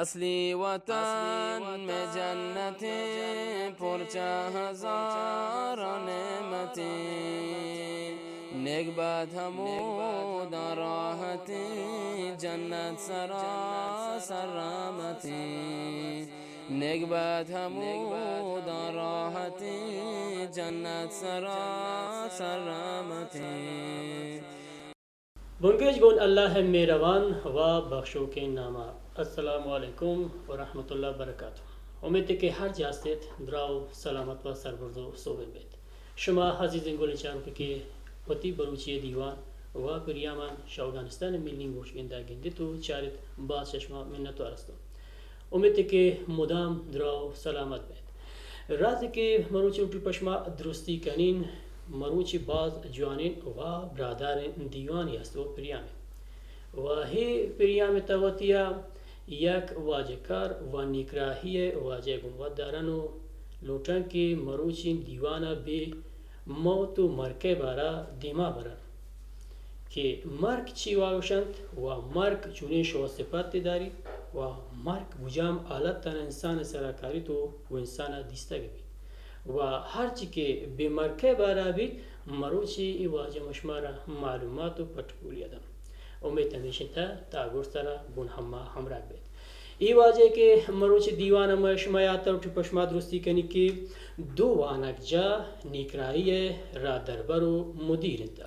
اصلی وطن میں جنتیں، پر چہ ہزار نعمتیں، نیک بد ہموداں راحتیں، جنت سراسر رحمتیں، نیک بد ہموداں راحتیں، جنت سراسر رحمتیں۔ بنگیج گون اللہ ءِ مہروان و بخشوکیں ناما۔ السلام علیکم و رحمت اللہ و برکاتہ۔ امیت کہ ہر جا استیت دراہ و سلامت و سربرز و سوبین بیت۔ شما عزیزیں گلیں چاروکے کہ وتی بلوچی ءِ دیوان و پریامان شہ اوگانستان ءِ ملیں گوش گندگ ءَ گندیت و چاریت، باز شہ شما منت وار استوں۔ امیت کہ مدام دراہ و سلامت بیت۔ رازے کہ مروچی لوٹی پہ شما درستی کنین، مروچی باز جوانیں و براہداریں دیوانے است و پریامے۔ و ہے پریام ءِ تہ وتیا یک واجہ کار و نیکراہی ءِ واجہ گون وت دارن و لوٹن کہ مروچی دیوان ءَ بہ موت و مرگ ءِ بارا دیما برن کہ مرگ چی واگوشنت و مرگ چونیں شو صفت داریت و مرگ کجام حالت تن انسان ءِ سرا کاریت و گوں انسان ءَ دیستگ بیت و ہرچی کہ بہ مرگ ءِ بارا بیت، مروچی اے واجہ مشمارا معلومات و پٹ پولی دنت۔ امیت ہمیش انت تاگرسرا گون ہما ہمراہ بیت۔ اے واجہ کہ مروچی دیوان ءَ ما شما یات ءَ لوٹی پہ شما درستی کنی کہ دو وانگجاہ نیکراہی ءِ راہدربر و مدیر انت۔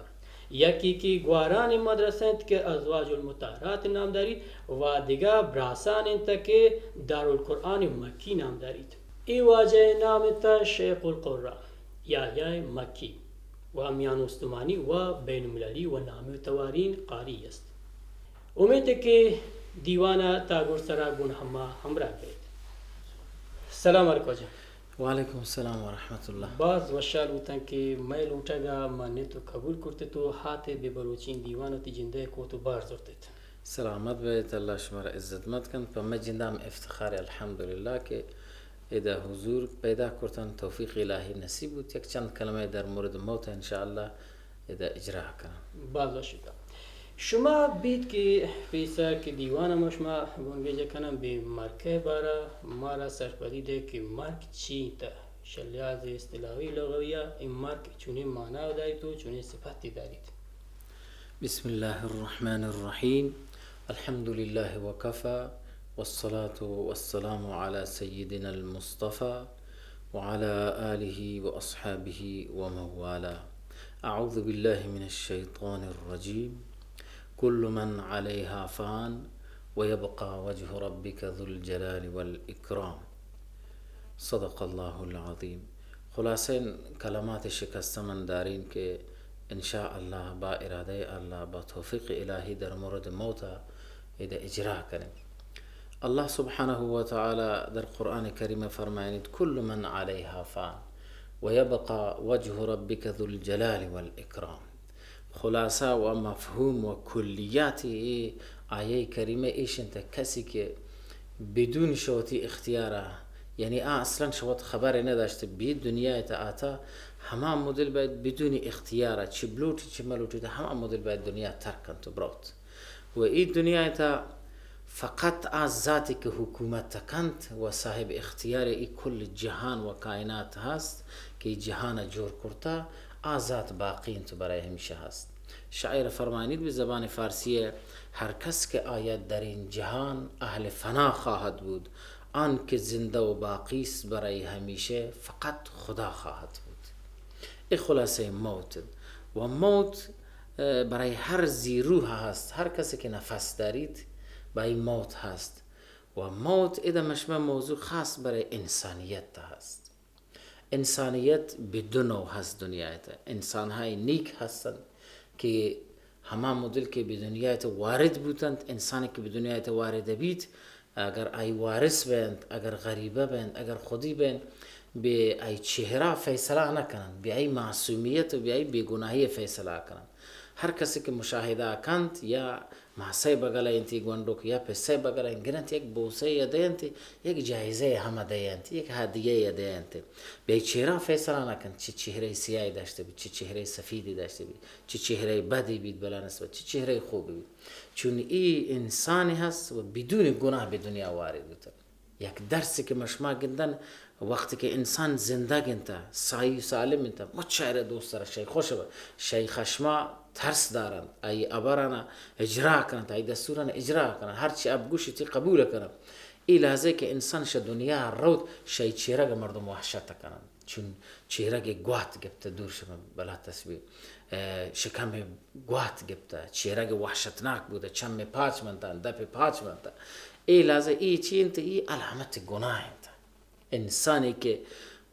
یکے کہ گواران مدرسہ انت کہ ازواج المطہرات نام داریت و دگہ براسان انت کہ دارالقرآن مکی نام داریت۔ اے واجہ ءِ نام انت شیخ القراء یحیی مکی و میان استمانی و بین المللی و نامی و تواریں قاری است۔ امیت کہ دیوان ءَ تاگرسرا گون ہما ہمراہ بیت۔ سلام علیکم واجہ۔ وعلیکم السلام ورحمۃ اللہ۔ باز وشحال بوتن کہ مئے لوٹگ ءَ منت و قبول کرتت و ہات ءَ بہ بلوچیں دیوان وتی جند ءَ کوت و بار زرتت۔ سلامت بیت، اللہ شمارا عزت مند کنت۔ پہ مئے جند ءَ ہم افتخار الحمدللہ کہ ادا حضور پیدا کرتن، توفیق الہی نصیب بوت۔ یک چند کلمہ در مورد موت انشاءاللہ ادا اجرا کناں۔ باز وش اتاں۔ شما بیت کہ پیسر کہ دیوان ءَ ما شما بنگیج کناں، بہ مرگ ءِ بارا مارا سرپدی دے کہ مرگ چی انت؟ شہ لحاظ اصطلاحی لغوی ءَ اے مرگ چونیں مانا داریت و چونیں صفتی داریت؟ بسم اللہ الرحمن الرحیم۔ الحمد للہ وکفی والصلاة والسلام علی سیدنا المصطفی وعلی آلہ واصحابہ ومن والاه۔ اعوذ باللہ من الشیطان الرجیم۔ کل من علیها فان ویبقی وجه ربک ذو الجلال والاکرام۔ صدق اللہ العظیم۔ خلاصہ کلمات شکستہ من دارین کہ انشاءاللہ با ارادہ اللہ، با توفیق الہی در مورد موت ادا اجرا کنیں۔ اللہ سبحانہ و تعالی در قرآن کریم فرمائنیت، کل من علیها فان ویبقی وجه ربک ذو الجلال والاکرام۔ خلاصہ و مفہوم و کلیات اے آیہ کریمہ ایش انت، کسی کہ بدون شہ وتی اختیارا، یعنی آ اصلاً شہ وت خبر نداشت، بہ دنیا تا آتا، ہما مدل باید بدون اختیارا، چہ بلوٹی چہ ملوٹی، ہما مدل باید دنیا ترک کنت و بروت۔ و ای دنیا تا فقط آ ذاتی کہ حکومت کنت و صاحب اختیار ای کل جہان و کائنات ہست کہ ای جہان جوڑ کرتا، آ ذات باقی انت و برای ہمیشہ ہست۔ شاعر فرمائنیت بہ زبان فارسی، ہر کس که آید در این جهان اهل فنا خواهد بود، آن که زنده و باقی است برای همیشه فقط خدا خواهد بود۔ ای خلاصه موت و موت اه، برای هر ذی روح هست، هر کسی که نفس داریت، برای موت هست. و موت ادا مشمه موضوع خاص برای انسانیت هست. انسانیت بہ دو نوع هست دنیا ءِ تہ۔ انسان‌های نیک هستند که هما مدل که بہ دنیا ءِ تہ وارد بوتنت، انسانی که بہ دنیا ءِ تہ وارد بیت، اگر آئی وارث بنت، اگر غریبہ بنت، اگر خودی بنت، بہ آئی چہرہ فیصلہ نہ کننت، بہ آئی معصومیت و بہ آئی بے گناہی فیصلہ کننت۔ ہر کسی کہ مشاہدہ کنت یا ماسئے بگل ءَ انت، گونڈوک یا پسئے بگل ءَ انت، گرنت یک بوسہ یے دئینت، یک جائزہ یے ہم دئینت، یک ہدیہ یے دئینت۔ بیا چہرہ فیصلہ نہ کنت، چہ چہرہ سیاہی داشتہ بیت، چہ چہرہ سفیدی داشتہ بیت، چہ چہرہ بدی بیت، بلا نسبت چہ چہرہ خوبی بیت۔ چون ای انسانی ہست و بدون گناہ بہ دنیا وارد بوتگ۔ یک درسے کہ ما شما گندن، وقتی کہ انسان زندگ انت، ساہی و سالم انت، مچ آئرا دوست دارنت، شئی خوش بنت، شئی خشما ترس دارنت، آئی ہبرانا اجرا کننت، آئی دستورانا اجرا کننت، ہرچی ہب گوشیت قبول کننت۔ اے لحظہ کہ انسان شہ دنیا روت، شئی چیرگ مردم وحشت کننت۔ چون چیرگ گوات گپتہ، دور شہ من بلا تسبیح، اه، شکم گوات گپتہ، چیرگ وحشتناک بوتہ، چم پاچ منتہ، دپ پاچ منتہ۔ اے لحظہ اے چی انت؟ اے علامت گناہ انت۔ انسانی کہ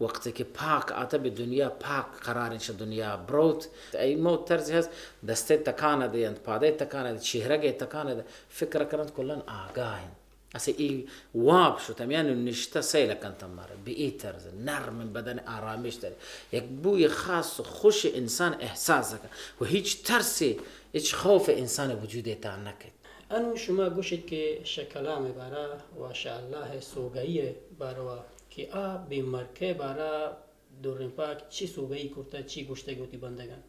وقتی کہ پاک آتہ بہ دنیا، پاک قرار انت شہ دنیا بروت، اے موت طرز ہست، دستئے تکانہ دئینت، پادئے تکانہ دئینت، چیرگئے تکانہ دئینت، فکر کننت کلن آگاہ انت۔ اسے ای واب شت، ہمیان نشتہ سیل کنت مارا، بہ ای طرز نرم بدن آرامش داری، یک بوی خاص و خوش انسان احساس کن و ہیچ ترسے، ہیچ خوف انسان وجود تہا نکیت۔ انو شما گوشیت کہ شہ کلام بارہ و شہ اللہ سوگہی بارہ کہ آ بہ مرکئے بارہ درین پاک چی سوگہی کرتہ، چی گوشتگ وتی بندگان؟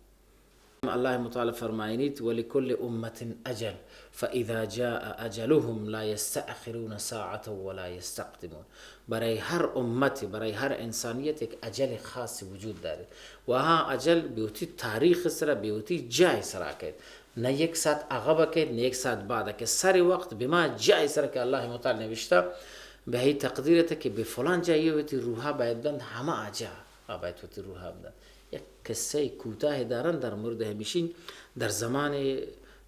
اللہ متعال فرمائنیت: ولکل امة اجل فاذا جاء اجلهم لا يستأخرون ساعة ولا يستقدمون۔ برای ہر امت، برای ہر انسانیت یک اجل خاص وجود دارت و ہا اجل بہ وتی تاریخ سرا، بہ وتی جاہ سرا کیت۔ نہ یک ساعت آغا بکیت، نہ یک ساعت بعد کیت۔ سر وقت بہ ہما جاہ سرا کہ اللہ متعال نوشتہ، بہ ہی تقدیر ات کہ بہ فلان جاہ وتی روحا باید بند، ہما جاہ آ باید وتی روحا بدنت۔ یک قصہ کوتاہ دارن در مورد ہمیشین۔ در زمان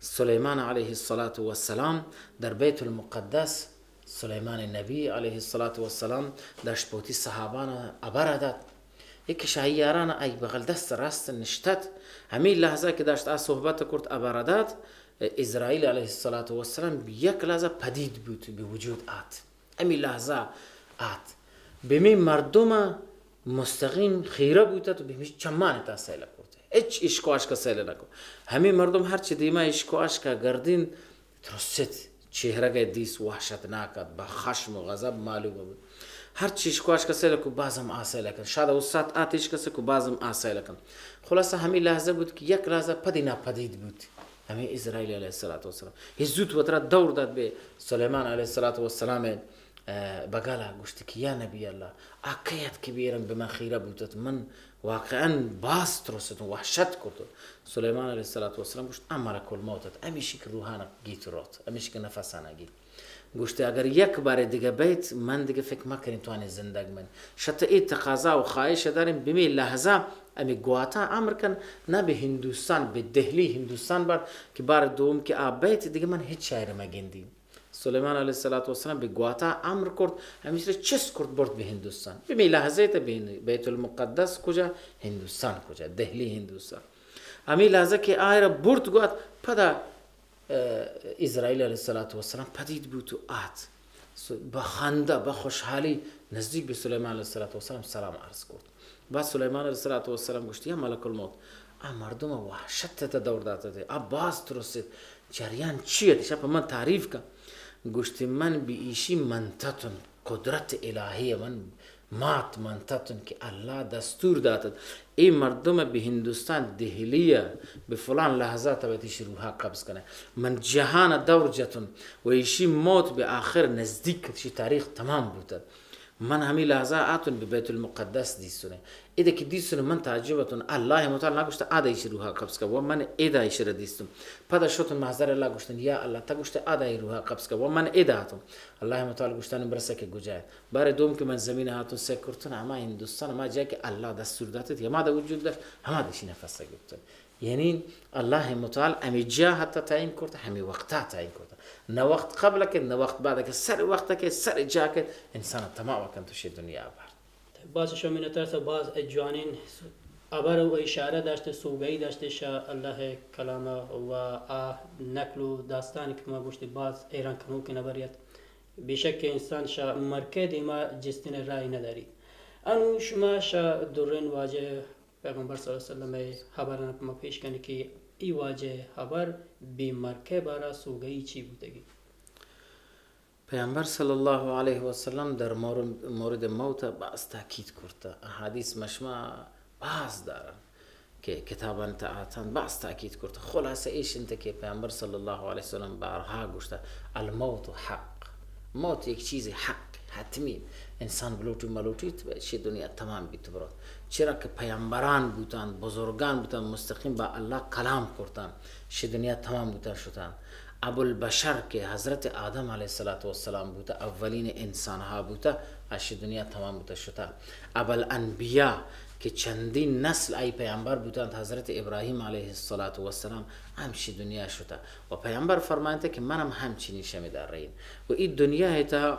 سلیمان علیہ الصلاة والسلام در بیت المقدس، سلیمان نبی علیہ الصلاة والسلام داشت پہ وتی صحابان ہبر دات۔ یک شاہی یاران آئی بغل دست راست نشتت۔ ہمی لحظہ کہ داشت آ صحبت کرت، ہبر دات، عزرائیل علیہ الصلاة والسلام یک لحظہ پدید بوت، بہ وجود آت۔ ہمی لحظہ آت۔ بہ ہمی مردم مستقیم خیرہ بوتت و بہ ہمی چمان تا سیل کرت۔ ہچ اشکواشک سیل نکو۔ ہمی مردم ہرچی دیما اشکواشک گردین، ترست، چہرگ دیست وحشتناک ات، با خشم و غضب معلوم بوت۔ ہرچی اشکواشک سیل کو، بازم آ سیل کن۔ شاید استاد آتش کس کو، بازم آ سیل کن۔ خلاصہ ہمی لحظہ بوت کہ یک لحظہ پدی ناپدید بوت۔ ہمی عزرائیل علیہ الصلاة والسلام۔ ہی زوت وترا دور دات بہ سلیمان علیہ الصلاة والسلام، اه، بگلا گوشت کہ یا نبی اللہ، آ کئے ات کہ بیرن بہ من خیرہ بوتت؟ من واقعاً باز ترستوں، وحشت کرتوں۔ سلیمان علیہ الصلاة والسلام گوشت: آ ملک الموت ات، ہمیشی کہ روحانا گیت روت، ہمیشی کہ نفسانا گیت۔ گوشت: اگر یک بارے دگہ بیت، من دگہ فکر مکنین توانین زندگ من۔ شت اے تقاضا و خواہش دارین، بمی لحظہ ہمی گواتا امر کن، نہ بہ ہندوستان، بہ دہلی ہندوستان بارت کہ بار دوم کہ آ بیت، دگہ من ہچ شاعر مگندین۔ سلیمان علیہ الصلاة والسلام بہ گواتا امر کرت، ہمیشی چست کرت برت بہ ہندوستان۔ بمی لحظہ تا بہ ہند-، بیت المقدس کجا؟ ہندوستان کجا؟ دہلی ہندوستان۔ ہمی لحظہ کہ آئرا برت گوات، پدا اه، عزرائیل علیہ الصلاة والسلام پدید بوت و آت۔ س-، بہ خندہ، بہ خوشحالی نزدیک بہ سلیمان علیہ الصلاة والسلام سلام عرض کرت۔ بعد سلیمان علیہ الصلاة والسلام گوشت: یا ملک الموت، آ مردم وحشت تا دور داتت، آ باز ترست، جریان چی ات؟ شپ من تعریف کن۔ گوشت: من بہ ایشی منتتن، قدرت الہی من مات منتتن کہ اللہ دستور داتت، اے مردم بہ ہندوستان، دہلی ء بہ فلان لحظہ تا باید ایشی روحا قبض کنئے۔ من جہان دور جتن و ایشی موت بہ آخر نزدیک ات، ایشی تاریخ تمام بوتت۔ من ہمی لحظہ آتن بہ بیت المقدس دیستن۔ ادا کہ دیستن من تعجب اتن، اللہ متعال نہ گوشت ادا ایشی روحا قبض کن، و من ادا ایشی را دیستن۔ پدا شتن محضر اللہ گوشتن، یا اللہ، تا گوشت ادا ای روحا قبض کن، و من ادا آتن۔ اللہ متعال گوشتن برسہ کہ گجائے۔ بارے دوم کہ من زمین ء آتوں سیر کرتن، ہما ہندوستان، ہما جاہ کہ اللہ دستور داتت، ہما دا وجود داشت، ہما دا ایشی نفس ء گپتن۔ یعنی اللہ متعال ہمے جاہ ء تعین کرت، ہمے وقت ء تعین کرت۔ نہ وقت قبل کہ نہ وقت بعد کہ سر وقت کہ سر جاہ کہ انسان تمام کنت شی دنیا بار۔ باز شما منتر سا باز جوانین ہبر و اشارہ داشت، سوگئی داشت شاہ اللہ کلام و آ نقل و داستان کہ ما گوشت باز حیران کنوکین ہبر ات۔ بے شک انسان شہ مرکئے دیما جستن راہی نداریت۔ انو شما شہ درین واجہ پیغمبر صلی اللہ علیہ وسلم ء ہبران پہ ما پیش کنی کہ ای واجہ ہبر بے مرکئے بارا سوگئی چی بوتگی؟ پیامبر صلی اللہ علیہ وسلم در مور-، مورد موت باز تاکید کرتا۔ احادیث مشما باز دارن کہ کتابان تا آتان باز تاکید کرتا۔ خلاصہ ایش انت کہ پیامبر صلی اللہ علیہ وسلم بارہا گوشتا، الموت حق۔ موت یک چیز حق، حتمی۔ انسان بلوٹی ملوٹی تو شی دنیا تمام بیت برات۔ چرا کہ پیامبران بوتان، بزرگان بوتان، مستقیم با اللہ کلام کرتان، شی دنیا تمام بوتان شتان۔ ابوالبشر کہ حضرت آدم علیہ الصلوۃ والسلام بوتا، اولین انسان ہا بوتا، اشی دنیا تمام بوتا شتا۔ ابوالانبیاء کہ چندین نسل آئی پیامبر بوتانت، حضرت ابراہیم علیہ الصلوۃ والسلام، ہمشی دنیا شتا۔ و پیامبر فرمائنتا کہ منم ہمچنین شمے دارین۔ و ای دنیا تا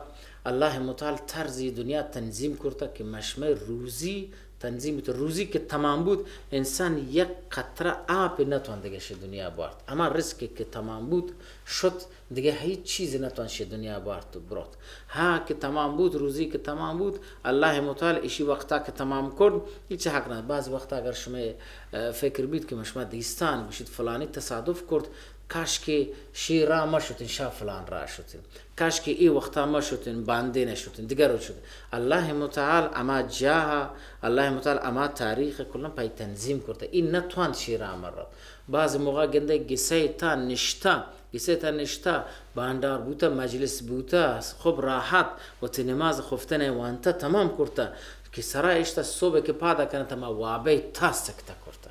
اللہ متعال طرز ای دنیا تنظیم کرتا کہ مشمئے روزی تنظیم بوت۔ روزی کہ تمام بوت، انسان یک قطرہ آپ نتوان دگہ شی دنیا بارت۔ ہما رزق کہ تمام بوت، شت، دگہ ہیچ چیز نتوان شی دنیا بارت و برات۔ ہا کہ تمام بوت، روزی کہ تمام بوت، اللہ متعال اشی وقتا کہ تمام کرد، ہیچ حق نہ۔ بعض وقتا اگر شمئے، اه، فکر بیت کہ مشما دیستان گوشیت فلانی تصادف کرد، کاش کہ شی راہ مشتین، شا فلان راہ شتین۔ کاش کہ ای وقتا مشتین، باندے نشتین، دگہ روچ شتین۔ اللہ متعال ہما جاہ، اللہ متعال ہما تاریخ کلاں پای تنظیم کرتا۔ ای نتوانت شی راہ مرت۔ بعض موقع گندے گسئے تا نشتا، گسئے تا نشتا، بانڈار بوتا، مجلس بوتا، خوب راحت، وتی نماز خفتن وانتا تمام کرتا، کہ سرا اشتا صبح کہ پادا کنت ہما وابئے تا سکتہ کرتا۔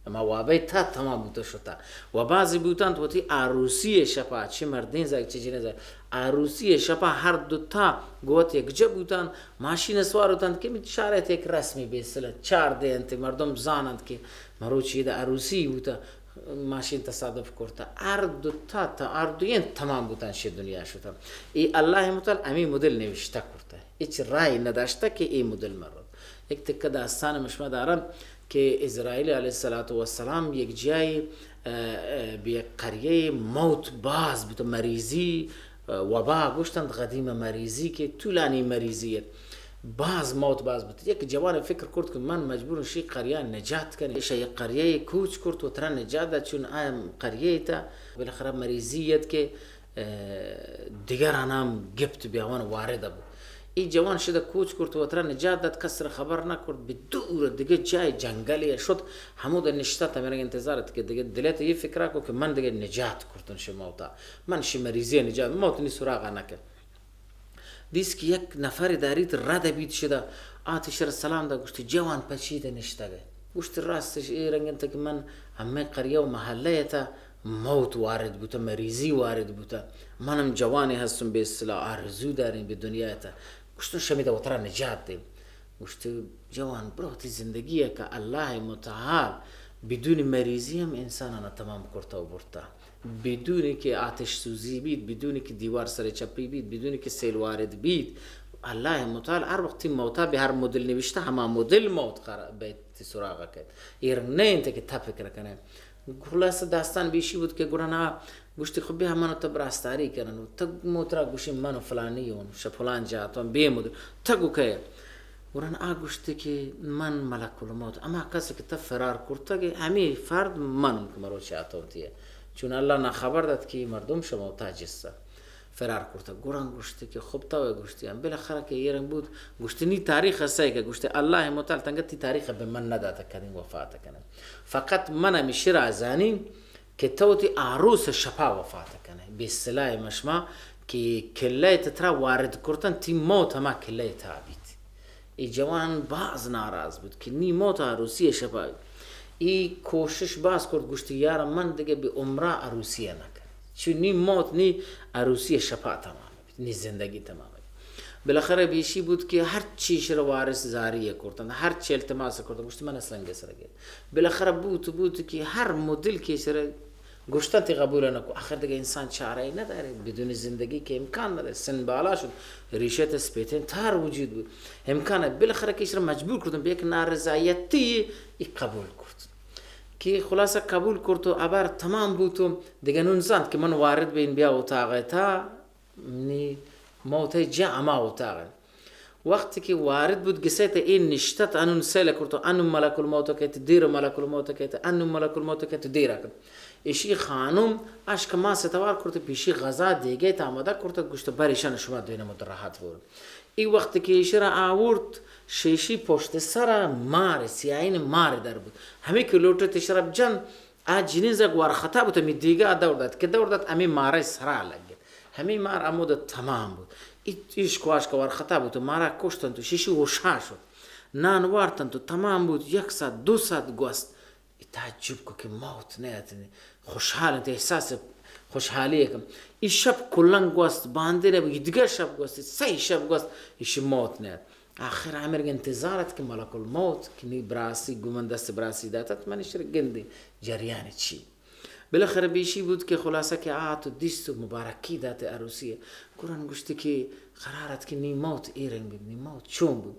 ہما وابئے تا تمام بوتا شتا۔ و بعضی بوتانت وتی عروسی شپا، چہ مردین زاگ، چہ جنین زاگ، عروسی شپا ہر دوتا گوں وت یکجا بوتان، ماشین سوار بوتانت کہ چارت یک رسمی بے سلہ چار دے انت، مردم زاننت کہ مروچی ادا عروسی بوتا، ماشین تصادف کرتا۔ ہر دوتا تا، ہر دوین تمام بوتان شی دنیا شتا۔ ای اللہ متعال ہمی مدل نوشتہ کرتا۔ ہچ راہی نداشتہ کہ ای مدل مرت۔ یک تکہ داستان مشما دارم کہ عزرائیل علیہ الصلوۃ والسلام یک جائی، اه، اه، بہ یک قریہ موت باز بوت، مریضی، اه، وبا گوشتنت قدیم مریضی کہ طولانی مریضی ات۔ باز موت باز بوت۔ یک جوان فکر کرت کہ من مجبورم شی قریہ نجات کنی۔ شی یک قریہ کوچ کرت و ترا نجات دات، چون آ قریہ تا بالاخرہ مریضی ات کہ اه، دگران ہم گپت بیاوان وارد بو۔ ای جوان شد کوچ کرت و ترا نجات دات، کس را خبر نہ کرت، بہ دور دگہ جای جنگلے شت، ہمود نشتہ تمرگ انتظار ات کہ دگہ دلت یہ فکرا کو کہ من دگہ نجات کرتن شی موتا، من شی مریضی نجات، موت نی سراغا نہ کرت۔ دیست کہ یک نفر داریت رد بیت شدا، آتی شر سلام دا گوشتی، جوان پچید نشتگ۔ گوشتی، راستش اے رنگ انت کہ من ہمے قریہ و محلہ تا موت وارد بوتہ، مریضی وارد بوتہ۔ من ہم جوانے ہستم، بے سلاح آرزو داریں بہ دنیا تا۔ گوشتن، شمیدا وترا نجات دیں۔ گوشت، جوان، برو وتی زندگی کہ اللہ متعال بدون مریضی ہم انسانانا تمام کرتہ و برتہ۔ بدون کہ آتش سوزی بیت، بدون کہ دیوار سر چپی بیت، بدون کہ سیل وارد بیت، اللہ متعال ہر وقتی موتا بہ ہر مدل نوشتہ، ہما مدل موت قرار بیت سراغ کیت۔ ایر نہ انت کہ تہ فکر کنے۔ خلاصہ داستان بیشی بوت کہ گڑا نا گوشتی، خب بیا من و تہ براستاری کنن و تہ موترا گوشی من و فلانی اون شہ فلان جاہ تو بے مدل تہ گو کئے۔ گڑا آ گوشتی کہ من ملک الموت، ہما کس کہ تہ فرار کرتگ، ہمے فرد من اون کہ مروچی آتونتی ہے۔ چون اللہ نا خبر دات کہ مردم شہ موتا جسہ۔ فرار کرتگ۔ گڑا گوشتی کہ خب تو گوشتی ہم بالاخرہ کہ اے رنگ بوت، گوشتی نی تاریخ سہی کہ گوشتی اللہ متعال تنگہ تی تاریخ بہ من نداتہ کدیں وفات کنن۔ فقط من ہمے شرا زانیں کہ تو وتی آروس شپا وفات کنے۔ بے سلاح مشما کہ قلعہ تہ ترا وارد کرتن، تی موت ہما قلعہ تہا بیت۔ اے جوان باز ناراض بوت کہ نی موت عروسی شپا۔ اے کوشش باز کرت، گوشتی، یارا من دگہ بہ عمرا عروسی نہ کن۔ چو نی موت نی عروسی شپا تمام بیت، نی زندگی تمام بیت۔ بالاخرہ بیشی بوت کہ ہر چی شر وارث زاری کرتن، ہر چی التماس کرتن، گوشتی، من اصلاً گسر گیت۔ بالاخرہ بوت بوت کہ ہر مدل کہ شر گوشتن تی قبول نہ کو۔ آخر دگہ انسان چارہ ای ندارے، بدون زندگی کہ امکان ندارے۔ سن بالا شد، ریشہ تہ سپیتیں تار وجود بود۔ امکان ندارے۔ بالاخرہ کہ ایشرا مجبور کرتن، بہ یک نارضایتی ای قبول کرت۔ کہ خلاصہ قبول کرت و ہبر تمام بوت و دگہ نون زانت کہ من وارد بین بیا اتاق تا نی موت جا ہما اتاق۔ وقتی که وارد بود، گسیت این نشتت، انون سیل کرت، انون ملک الموت کیت، دیر ملک الموت کیت، انون ملک الموت کیت، دیر کن. ایشی خانم اشک ماس توار کرت، پیشی غذا دیگه آماده کرت، گوشت، بر ایشان شما دوینه مد راحت بور. ای وقتی که ایشی را آورد، شیشی پشت سر مار، سیاهین مار در بود. همه که لوٹت ایشی را بجن، آ جنین زگ وارخطا بوت، همی دیگه آ دور دات، که دور دات، همی مارای سرا لگت. همی مار امود تمام بوت. ای، ایش کواش که وارخطا بوت، مارا کشتن تو شیشی وشا شد. نان وارتن تو تمام بوت، یک ساعت، دو ساعت گوست. ای تعجب کو که موت نه اتنی. خوشحال انت، احساس خوشحالی کم. ای شب کلن گوست، باندی نبو، ای دیگه شب گوست، سه شب گوست، ایشی موت نه ات. آخر آمرگ انتظار ات که ملک الموت، که نی براسی، گومن دست براسی داتت، من ایشی را گندی جریان چی. بالاخره بیشی بود که خلاصه که آت و دیست و مبارکی دات عروسی. گران گوشتی که قرار ات که نی موت ای رنگ بود، نی موت چون بود؟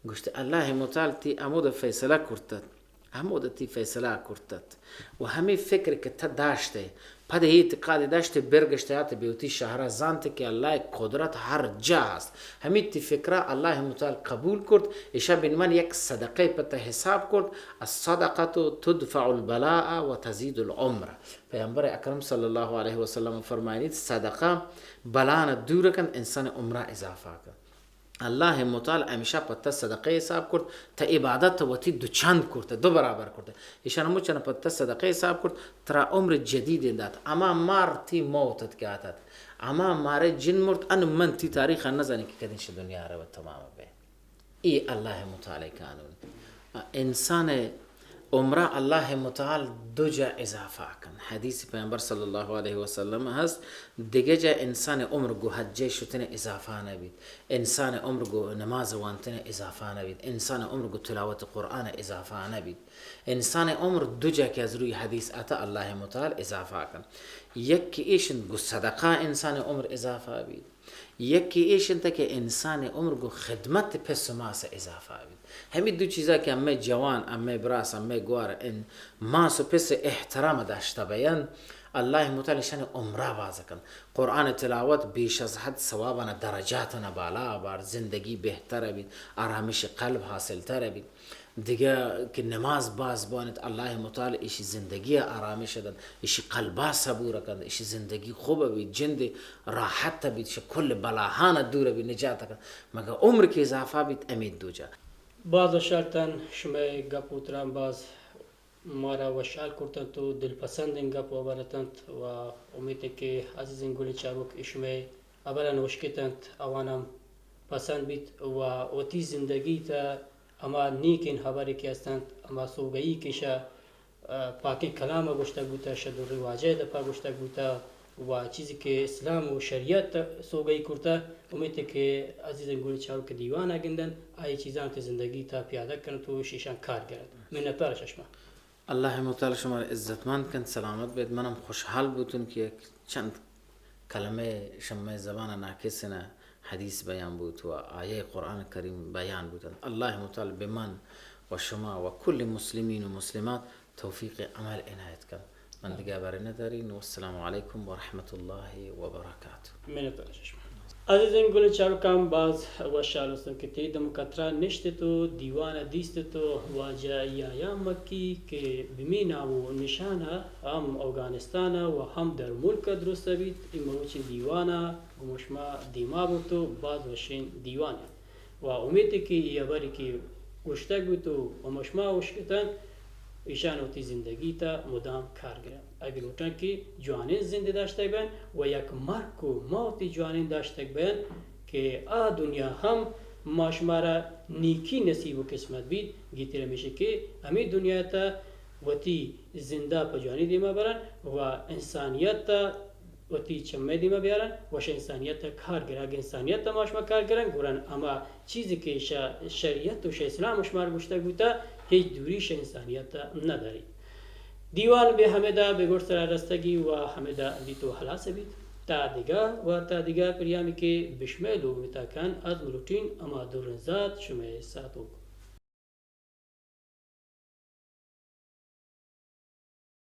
گوشت، الله متعال تی امود فیصله کرتت. ہمود تی فیصلہ کرتت و ہمے فکر کہ تہ داشتئے، پد اعتقاد داشتئے، برگشتئے آتئے بہ وتی شہرا، زانتئے کہ اللہ قدرت ہر جا ہست. ہمے تی فکرا اللہ متعال قبول کرت، اشا بہ عنوان یک صدقہ پہ تہ حساب کرت. الصدقة تدفع البلاء و تزید العمر. پیغمبر اکرم صلی اللہ علیہ وسلم فرمائنیت، صدقہ بلانا دور کنت، انسان عمرا اضافہ کنت. اللہ متعال ہمیشہ پہ تہ صدقہ حساب کرت، تہ عبادت وتی دو چند کرت، دو برابر کرت. ایشان مچن پہ تہ صدقہ حساب کرت، ترا عمر جدید دات. اما مار تی موت ات کہ آتت. اما مارے جن مرت، ان من تی تاریخ نزانی کہ کدین شہ دنیا رو تمام بے. ای اللہ متعال قانون. انسان عمرا اللہ متعال دو جا اضافہ کن. حدیث پیغمبر صلی اللہ علیہ وسلم ہست، دگہ جا انسان عمر گو حج شتن اضافہ نبیت، انسان عمر گو نماز وانتن اضافہ نبیت، انسان عمر گو تلاوت قرآن اضافہ نبیت. انسان عمر دو جا کہ از روی حدیث آتا اللہ متعال اضافہ کن. یک کہ ایشن گو صدقہ انسان عمر اضافہ بیت. یکے ایش انت کہ انسان عمر گوں خدمت پس و ماس اضافہ بیت. ہمے دو چیزا کہ ہمے جوان، ہمے براس، ہمے گوار ان ماس و پس احترام داشتہ بیان، اللہ متعال اشان عمرہ باز کن. قرآن تلاوت بیش از حد ثوابانا درجاتانا بالا بار، زندگی بہتر بیت، آرامش قلب حاصل تر بیت. دگہ کہ نماز باز بوانیت، اللہ متعال ایشی زندگی آرامش دنت، ایشی قلبا صبور کنت، ایشی زندگی خوب بیت، جند راحت بیت، شہ کل بلاہان دور بیت، نجات کنت. مگہ عمر کہ اضافہ بیت، امید دو جا. باز وشحال تن شمئے گپ و تران باز مارا وشحال کرتنت و دلپسندیں گپ و ہبر اتنت و امیت کہ عزیزیں گلیں چاروک اے شمئے ہبران اشکتنت، آوانم پسند بیت و وتی زندگی تہ ہما نیکیں ہبرے کہ ہستنت، ہما سوگئی کہ شہ، آ، پاکیں کلام ء گوشتگ بوتہ، شہ دریں واجہ ء دپا گوشتگ بوتہ و چیزے کہ اسلام و شریعت سوگئی کرتہ، امیت کہ عزیزیں گلیں چاروک دیوان ء گندنت، آئی چیزاں وتی زندگی تہ پیادہ کنت و شیشان کار گرنت. منتوار شہ شما. اللہ متعال شمارا عزتمند کنت، سلامت بیت. منم خوشحال بوتون کہ یک چند کلمہ شمئے زبان ناقص نہ حدیث بیان بوت و آیہ قرآن کریم بیان بوتنت. اللہ متعال بہ من و شما و کل مسلمین و مسلمات توفیق عمل عنایت کنت. من دگہ ہبرے ندارین. والسلام علیکم و رحمت اللہ و برکاتہ. منت وار شہ شما. عزیزیں گلیں چاروکاں، باز وشحال ہستوں کہ تئی دم کترا نشت تو دیوان دیست تو واجہ یحییٰ مکی کہ بمی نام و نشان ہم اوگانستان و ہم در ملک درست بیت، ای مروچی دیوان گوں شما دیما بوت و باز وشیں دیوان و امیت کہ ای ہبری کہ گوشتگ بوت و ہم شما اشکتن، ایشان وتی زندگی تا مدام کار گرن. اگہ لوٹن کہ جوانیں زندے داشتگ بین و یک مرک و موتی جوانیں داشتگ بین کہ آ دنیا ہم ما شمارا نیکی نصیب و قسمت بیت، گیتر ہمیشہ کہ ہمیں دنیا تا وتی زندہ پہ جوانی دیما برن و انسانیت تا وتی چمے دیما بیارن، وش انسانیت کار گرن. اگہ انسانیت ما شما کار گرن، گرن ہما چیزی کہ شہ شریعت و شہ اسلام شمار گوشتگ بوتا، ہچ دوری شہ انسانیت نداری. دیوان بہ ہمدا بہ گڈ سرا رستگی و ہمدا بیت و ہلاس بیت. تا دگہ و تا دگہ پریامی کہ بشمئے لوگ متا کن، از ملوٹین ہما درن ذات شمئے ساتوک.